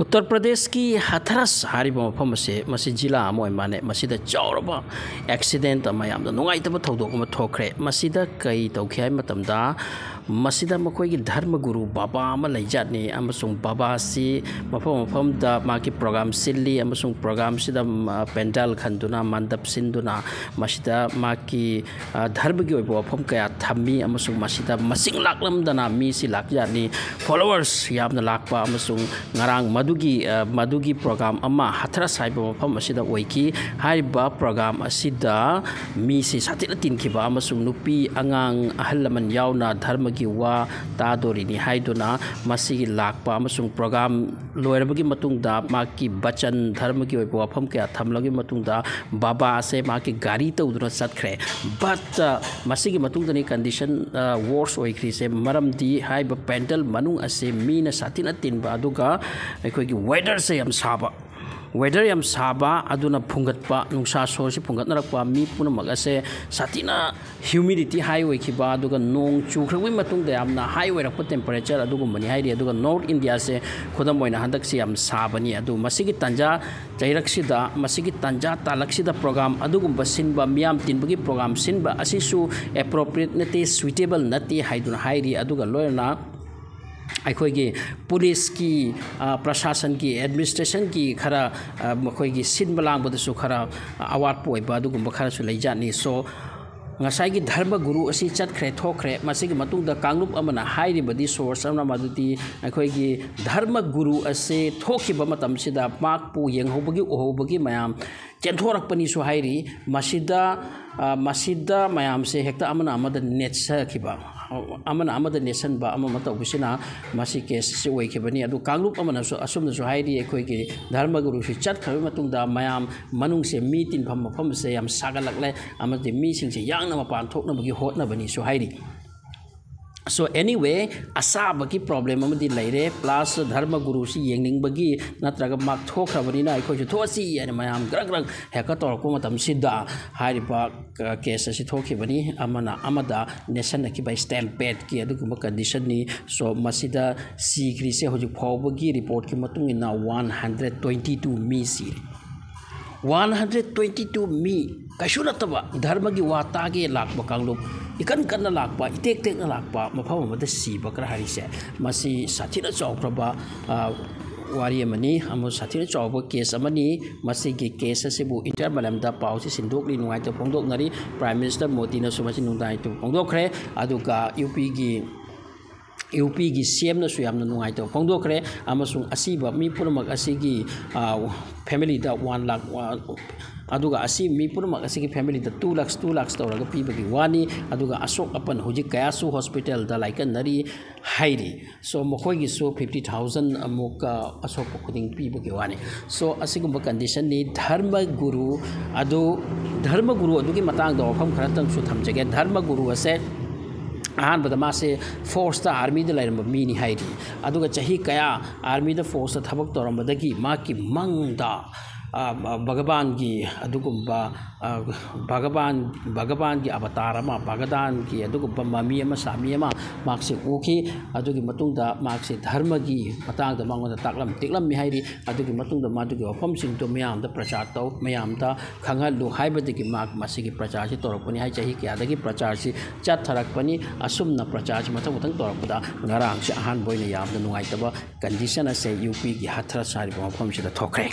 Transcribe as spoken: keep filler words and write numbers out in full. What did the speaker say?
ꯎꯠꯇꯔ ꯄ꯭ꯔꯗꯦꯁꯀꯤ ꯍꯊꯔꯁ ꯍꯥꯏꯔꯤꯕ ꯃꯐꯝ ꯑꯁꯦ, ꯃꯁꯤ ꯖꯤꯂꯥ ꯑꯃ ꯑꯣꯏ ꯃꯥꯜꯂꯦ꯫ ꯃꯁꯤꯗ ꯆꯥꯎꯔꯕ ꯑꯦꯛꯁꯤꯗꯦꯟ ꯑꯃ, ꯌꯥꯝꯅ ꯅꯨꯡꯉꯥꯏꯇꯕ ꯊꯧꯗꯣꯛ ꯑꯃ ꯊꯣꯛꯈ꯭ꯔꯦ꯫ ꯃꯁꯤꯗ ꯀꯔꯤ ꯇꯧꯈꯤ ꯍꯥꯏꯕ ꯃꯇꯝꯗ, ꯃꯁꯤꯗ ꯃꯈꯣꯏꯒꯤ ꯙꯔꯃ ꯒꯨꯔꯨ ꯕꯥꯕꯥ ꯑꯃ ꯂꯩꯖꯥꯠꯅꯤ, ꯑꯃꯁꯨꯡ ꯕꯥꯕꯥꯁꯤ ꯃꯐꯝ ꯃꯐꯝꯗ ꯃꯥꯒꯤ ꯄ꯭ꯔꯣꯒꯥꯝ ꯁꯤꯜꯂꯤ, ꯑꯃꯁꯨꯡ ꯄ꯭ꯔꯣꯒꯥꯝꯁꯤꯗ, ꯎꯝ, ꯄꯦꯟꯗꯥꯜ ꯈꯟꯗꯨꯅ, ꯃꯟꯗꯞ ꯁꯤꯟꯗꯨꯅ, ꯃꯁꯤꯗ ꯃꯥꯒꯤ, ꯑ, ꯙꯔꯃꯒꯤ ꯑꯣꯏꯕ ꯋꯥꯐꯝ ꯀꯌꯥ ꯊꯝꯃꯤ, ꯑꯃꯁꯨꯡ ꯃꯁꯤꯗ ꯃꯁꯤꯡ ꯂꯥꯛꯂꯝꯗꯅ ꯃꯤꯁꯤ ꯂꯥꯛꯄꯖꯥꯠꯅꯤ꯫ ꯐꯣꯂꯣꯋꯔꯁ ꯌꯥꯝꯅ ꯂꯥꯛꯄ, ꯑꯃꯁꯨꯡ ꯉꯔꯥꯡ ꯃꯗꯨꯒꯤ, ꯑ, ꯃꯗꯨꯒꯤ ꯄ꯭ꯔꯣꯒꯥꯝ ꯑꯃ ꯍꯊꯔꯁ ꯍꯥꯏꯕ ꯃꯐꯝ ꯑꯁꯤꯗ ꯑꯣꯏꯈꯤ꯫ ꯍꯥꯏꯔꯤꯕ ꯄ꯭ꯔꯣꯒꯥꯝ ꯑꯁꯤꯗ ꯃꯤꯁꯤ ꯁꯥꯊꯤꯅ ꯇꯤꯟꯈꯤꯕ, ꯑꯃꯁꯨꯡ ꯅꯨꯄꯤ, ꯑꯉꯥꯡ, ꯑꯍꯜ ꯂꯃꯟ ꯌꯥꯎꯅ ꯙꯔꯃꯒꯤ ꯋꯥ ꯇꯥꯗꯣꯔꯤꯅꯤ ꯍꯥꯏꯗꯨꯅ ꯃꯁꯤꯒꯤ ꯂꯥꯛꯄ, ꯑꯃꯁꯨꯡ ꯄ꯭ꯔꯣꯒꯥꯝ ꯂꯣꯏꯔꯕꯒꯤ ꯃꯇꯨꯡꯗ ꯃꯥꯒꯤ ꯕꯆꯟ, ꯙꯔꯃꯒꯤ ꯑꯣꯏꯕ ꯋꯥꯐꯝ ꯀꯌꯥ ꯊꯝꯂꯕꯒꯤ ꯃꯇꯨꯡꯗ ꯕꯥꯕꯥ ꯑꯁꯦ ꯃꯥꯒꯤ ꯒꯥꯔꯤ ꯇꯧꯗꯨꯅ ꯆꯠꯈ꯭ꯔꯦ꯫ But, ꯑ, ꯃꯁꯤꯒꯤ ꯃꯇꯨꯡꯗꯅꯤ ꯀꯟꯗꯤꯁꯟ, ꯑ, ꯋꯣꯔꯁ ꯑꯣꯏꯈ꯭ꯔꯤꯁꯦ, ꯃꯔꯝꯗꯤ ꯍꯥꯏꯔꯤꯕ ꯄꯦꯟꯗꯜ ꯃꯅꯨꯡ ꯑꯁꯦ ꯃꯤꯅ ꯁꯥꯊꯤꯅ ꯇꯤꯟꯕ, ꯑꯗꯨꯒ ꯑꯩꯈꯣꯏꯒꯤ ꯋꯦꯗꯔꯁꯦ ꯌꯥꯝ ꯁꯥꯕ꯫ ꯋꯦꯗꯔ ꯌꯥꯝ ꯁꯥꯕ ꯑꯗꯨꯅ ꯐꯨꯡꯒꯠꯄ, ꯅꯨꯡꯁꯥ ꯁꯣꯔꯁꯤ ꯐꯨꯡꯒꯠꯅꯔꯛꯄ, ꯃꯤ ꯄꯨꯝꯅꯃꯛ ꯑꯁꯦ ꯁꯥꯊꯤꯅ ꯍ꯭ꯌꯨꯃꯤꯗꯤꯇꯤ ꯍꯥꯏ ꯑꯣꯏꯈꯤꯕ, ꯑꯗꯨꯒ ꯅꯣꯡ ꯆꯨꯈ꯭ꯔꯕꯒꯤ ꯃꯇꯨꯡꯗ ꯌꯥꯝꯅ ꯍꯥꯏ ꯑꯣꯏꯔꯛꯄ ꯇꯦꯝꯄꯔꯦꯆꯔ ꯑꯗꯨꯒꯨꯝꯕꯅꯤ ꯍꯥꯏꯔꯤ꯫ ꯑꯗꯨꯒ ꯅꯣꯔꯠ ꯏꯟꯗꯤꯌꯥꯁꯦ ꯈꯨꯗꯝ ꯑꯣꯏꯅ ꯍꯟꯗꯛꯁꯤ ꯌꯥꯝ ꯁꯥꯕꯅꯤ꯫ ꯑꯗꯨ ꯃꯁꯤꯒꯤ ꯇꯥꯟꯖꯥ ꯆꯩꯔꯛꯁꯤꯗ, ꯃꯁꯤꯒꯤ ꯇꯥꯟꯖꯥ ꯇꯥꯂꯛꯁꯤꯗ ꯄ꯭ꯔꯣꯒꯥꯝ ꯑꯗꯨꯒꯨꯝꯕ ꯁꯤꯟꯕ, ꯃꯤꯌꯥꯝ ꯇꯤꯟꯕꯒꯤ ꯄ꯭ꯔꯣꯒꯥꯝ ꯁꯤꯟꯕ ꯑꯁꯤꯁꯨ ꯑꯦꯄ꯭ꯔꯣꯄ꯭ꯔꯤꯌꯦꯠ ꯅꯠꯇꯦ, ꯁꯨꯏꯇꯦꯕꯜ ꯅꯠꯇꯦ ꯍꯥꯏꯗꯨꯅ ꯍꯥꯏꯔꯤ꯫ ꯑꯗꯨꯒ ꯂꯣꯏꯅꯅ ꯑꯩꯈꯣꯏꯒꯤ ꯄꯨꯂꯤꯁꯀꯤ, ꯑ, ꯄ꯭ꯔꯁꯥꯁꯟꯒꯤ, ꯑꯦꯗꯃꯤꯅꯤꯁꯇ꯭ꯔꯦꯁꯟꯒꯤ ꯈꯔ, ꯑ, ꯃꯈꯣꯏꯒꯤ ꯁꯤꯟꯕ ꯂꯥꯡꯕꯗꯁꯨ ꯈꯔ, ꯑ, ꯑꯋꯥꯠꯄ ꯑꯣꯏꯕ ꯑꯗꯨꯒꯨꯝꯕ ꯈꯔꯁꯨ ꯂꯩꯖꯥꯠꯅꯤ꯫ So, ꯉꯁꯥꯏꯒꯤ ꯙꯔꯃ ꯒꯨꯔꯨ ꯑꯁꯤ ꯆꯠꯈ꯭ꯔꯦ, ꯊꯣꯛꯈ꯭ꯔꯦ꯫ ꯃꯁꯤꯒꯤ ꯃꯇꯨꯡꯗ ꯀꯥꯡꯂꯨꯞ ꯑꯃꯅ ꯍꯥꯏꯔꯤꯕꯗꯤ, ꯁꯣꯔꯁ ꯑꯃꯅ, ꯃꯗꯨꯗꯤ ꯑꯩꯈꯣꯏꯒꯤ ꯙꯔꯃ ꯒꯨꯔꯨ ꯑꯁꯤ ꯊꯣꯛꯈꯤꯕ ꯃꯇꯝꯁꯤꯗ ꯃꯍꯥꯛꯄꯨ ꯌꯦꯡꯍꯧꯕꯒꯤ, ꯎꯍꯧꯕꯒꯤ ꯃꯌꯥꯝ ꯆꯦꯟꯊꯣꯔꯛꯄꯅꯤꯁꯨ ꯍꯥꯏꯔꯤ꯫ ꯃꯁꯤꯗ, ꯑ, ꯃꯁꯤꯗ ꯃꯌꯥꯝꯁꯦ ꯍꯦꯛꯇ ꯑꯃꯅ ꯑꯃꯗ ꯅꯦꯠꯁꯈꯤꯕ, ꯑꯃꯅ ꯑꯃꯗ ꯅꯦꯠꯁꯟꯕ, ꯑꯃ ꯑꯃ ꯇꯧꯕꯁꯤꯅ ꯃꯁꯤ ꯀꯦꯁ ꯑꯁꯤ ꯑꯣꯏꯈꯤꯕꯅꯤ꯫ ꯑꯗꯨ ꯀꯥꯡꯂꯨꯞ ꯑꯃꯅꯁꯨ ꯑꯁꯨꯝꯅꯁꯨ ꯍꯥꯏꯔꯤ, ꯑꯩꯈꯣꯏꯒꯤ ꯙꯔꯃ ꯒꯨꯔꯨꯁꯤ ꯆꯠꯈ꯭ꯔꯕ ꯃꯇꯨꯡꯗ ꯃꯌꯥꯝ ꯃꯅꯨꯡꯁꯦ, ꯃꯤ ꯇꯤꯟꯐꯝ ꯃꯐꯝꯁꯦ ꯌꯥꯝ ꯁꯥꯒꯠꯂꯛꯂꯦ, ꯑꯃꯗꯤ ꯃꯤꯁꯤꯡꯁꯦ ꯌꯥꯡꯅ ꯃꯄꯥꯟ ꯊꯣꯛꯅꯕꯒꯤ ꯍꯣꯠꯅꯕꯅꯤꯁꯨ ꯍꯥꯏꯔꯤ꯫ So anyway, ꯑꯁꯥꯕꯒꯤ problem ꯑꯃꯗꯤ ꯂꯩꯔꯦ, plus ꯙꯔꯃ ꯒꯨꯔꯨꯁꯤ ꯌꯦꯡꯅꯤꯡꯕꯒꯤ ꯅꯠꯇ꯭ꯔꯒ ꯃꯥ ꯊꯣꯛꯈ꯭ꯔꯕꯅꯤꯅ ꯑꯩꯈꯣꯏꯁꯨ ꯊꯣꯛꯑꯁꯤ ꯍꯥꯏꯅ ꯃꯌꯥꯝ ꯒ꯭ꯔꯛ ꯒ꯭ꯔꯛ ꯍꯦꯛꯇ ꯇꯧꯔꯛꯄ ꯃꯇꯝꯁꯤꯗ ꯍꯥꯏꯔꯤꯕ case ꯑꯁꯤ ꯊꯣꯛꯈꯤꯕꯅꯤ꯫ ꯑꯃꯅ ꯑꯃꯗ ꯅꯦꯠꯁꯟꯅꯈꯤꯕ stampede ꯀꯤ ꯑꯗꯨꯒꯨꯝꯕ condition ꯅꯤ꯫ So ꯃꯁꯤꯗ ꯁꯤꯈ꯭ꯔꯤꯁꯦ ꯍꯧꯖꯤꯛ ꯐꯥꯎꯕꯒꯤ report ꯀꯤ ꯃꯇꯨꯡ ꯏꯟꯅ one hundred twenty two ꯃꯤ ꯁꯤꯔꯦ꯫ One hundred twenty two ꯃꯤ, ꯀꯩꯁꯨ ꯅꯠꯇꯕ ꯙꯔꯃꯒꯤ ꯋꯥ ꯇꯥꯒꯦ ꯂꯥꯛꯄ ꯀꯥꯡꯂꯨꯞ, ꯏꯀꯟ ꯀꯟꯅ ꯂꯥꯛꯄ, ꯏꯇꯦꯛ ꯇꯦꯛꯅ ꯂꯥꯛꯄ ꯃꯐꯝ ꯑꯃꯗ ꯁꯤꯕ ꯈꯔ ꯍꯥꯏꯔꯤꯁꯦ, ꯃꯁꯤ ꯁꯥꯊꯤꯅ ꯆꯥꯎꯈ꯭ꯔꯕ, ꯑ, ꯋꯥꯔꯤ ꯑꯃꯅꯤ ꯑꯃꯁꯨꯡ ꯁꯥꯊꯤꯅ ꯆꯥꯎꯕ case ꯑꯃꯅꯤ꯫ ꯃꯁꯤꯒꯤ case ꯑꯁꯤꯕꯨ entire ꯃꯥꯂꯦꯝꯗ ꯄꯥꯎꯁꯤ ꯁꯟꯗꯣꯛꯂꯤ, ꯅꯨꯡꯉꯥꯏꯇꯕ ꯐꯣꯡꯗꯣꯛꯅꯔꯤ꯫ Prime Minister ꯃꯣꯗꯤꯅꯁꯨ ꯃꯁꯤ ꯅꯨꯡꯉꯥꯏꯇꯕ ꯐꯣꯡꯗꯣꯛꯈ꯭ꯔꯦ꯫ ꯑꯗꯨꯒ UP ꯒꯤ UP ꯒꯤ CM ꯅꯁꯨ ꯌꯥꯝꯅ ꯅꯨꯡꯉꯥꯏꯇꯕ ꯐꯣꯡꯗꯣꯛꯈ꯭ꯔꯦ, ꯑꯃꯁꯨꯡ ꯑꯁꯤꯕ ꯃꯤ ꯄꯨꯝꯅꯃꯛ ꯑꯁꯤꯒꯤ, ꯑ, family ꯗ one lakh, ꯑ, ꯑꯗꯨꯒ ꯑꯁꯤ ꯃꯤ ꯄꯨꯝꯅꯃꯛ ꯑꯁꯤꯒꯤ family ꯗ two lakhs, two lakhs ꯇꯧꯔꯒ ꯄꯤꯕꯒꯤ ꯋꯥꯅꯤ꯫ ꯑꯗꯨꯒ ꯑꯁꯣꯛ ꯑꯄꯟ ꯍꯧꯖꯤꯛ ꯀꯌꯥꯁꯨ hospital ꯗ ꯂꯥꯏꯀꯠꯅꯔꯤ ꯍꯥꯏꯔꯤ꯫ So ꯃꯈꯣꯏꯒꯤꯁꯨ fifty thousand ꯑꯃꯨꯛ, ꯑ, ꯑꯁꯣꯛꯄ ꯈꯨꯗꯤꯡ ꯄꯤꯕꯒꯤ ꯋꯥꯅꯤ꯫ So ꯑꯁꯤꯒꯨꯝꯕ condition ꯅꯤ꯫ ꯙꯔꯃ ꯒꯨꯔꯨ ꯑꯗꯨ, ꯙꯔꯃ ꯒꯨꯔꯨ ꯑꯗꯨꯒꯤ ꯃꯇꯥꯡꯗ ꯋꯥꯐꯝ ꯈꯔꯇꯪꯁꯨ ꯊꯝꯖꯒꯦ꯫ ꯙꯔꯃ ꯒꯨꯔꯨ ꯑꯁꯦ ꯑꯍꯥꯟꯕꯗ ꯃꯥꯁꯦ force ꯇ, army ꯗ ꯂꯩꯔꯝꯕ ꯃꯤꯅꯤ ꯍꯥꯏꯔꯤ꯫ ꯑꯗꯨꯒ ꯆꯍꯤ ꯀꯌꯥ army ꯗ force ꯇ ꯊꯕꯛ ꯇꯧꯔꯝꯕꯗꯒꯤ ꯃꯍꯥꯛꯀꯤ ꯃꯪꯗ, ꯑ, ꯚꯒꯕꯥꯟꯒꯤ ꯑꯗꯨꯒꯨꯝꯕ, ꯑ, ꯚꯒꯕꯥꯟ, ꯚꯒꯕꯥꯟꯒꯤ avatar ꯑꯃ, ꯚꯒꯕꯥꯟꯒꯤ ꯑꯗꯨꯒꯨꯝꯕ ꯃꯃꯤ ꯑꯃ, ꯁꯥꯃꯤ ꯑꯃ ꯃꯍꯥꯛꯁꯦ ꯎꯈꯤ꯫ ꯑꯗꯨꯒꯤ ꯃꯇꯨꯡꯗ ꯃꯍꯥꯛꯁꯦ ꯙꯔꯃꯒꯤ ꯃꯇꯥꯡꯗ ꯃꯉꯣꯟꯗ ꯇꯥꯛꯂꯝ ꯇꯦꯛꯂꯝꯃꯤ ꯍꯥꯏꯔꯤ꯫ ꯑꯗꯨꯒꯤ ꯃꯇꯨꯡꯗ ꯃꯗꯨꯒꯤ ꯋꯥꯐꯝꯁꯤꯡꯗꯣ ꯃꯌꯥꯝꯗ ꯄ꯭ꯔꯆꯥꯔ ꯇꯧ, ꯃꯌꯥꯝꯗ ꯈꯪꯍꯜꯂꯨ ꯍꯥꯏꯕꯗꯒꯤ ꯃꯍꯥꯛ ꯃꯁꯤꯒꯤ ꯄ꯭ꯔꯆꯥꯔꯁꯤ ꯇꯧꯔꯛꯄꯅꯤ ꯍꯥꯏ꯫ ꯆꯍꯤ ꯀꯌꯥꯗꯒꯤ ꯄ꯭ꯔꯆꯥꯔꯁꯤ ꯆꯠꯊꯔꯛꯄꯅꯤ꯫ ꯑꯁꯨꯝꯅ ꯄ꯭ꯔꯆꯥꯔꯁꯤ ꯃꯊꯪ ꯃꯊꯪ ꯇꯧꯔꯛꯄꯗ ꯉꯔꯥꯡꯁꯦ ꯑꯍꯥꯟꯕ ꯑꯣꯏꯅ ꯌꯥꯝꯅ ꯅꯨꯡꯉꯥꯏꯇꯕ condition ꯑꯁꯦ UP ꯒꯤ ꯍꯊ꯭ꯔꯁ ꯍꯥꯏꯔꯤꯕ ꯃꯐꯝꯁꯤꯗ ꯊꯣꯛꯈ꯭ꯔꯦ꯫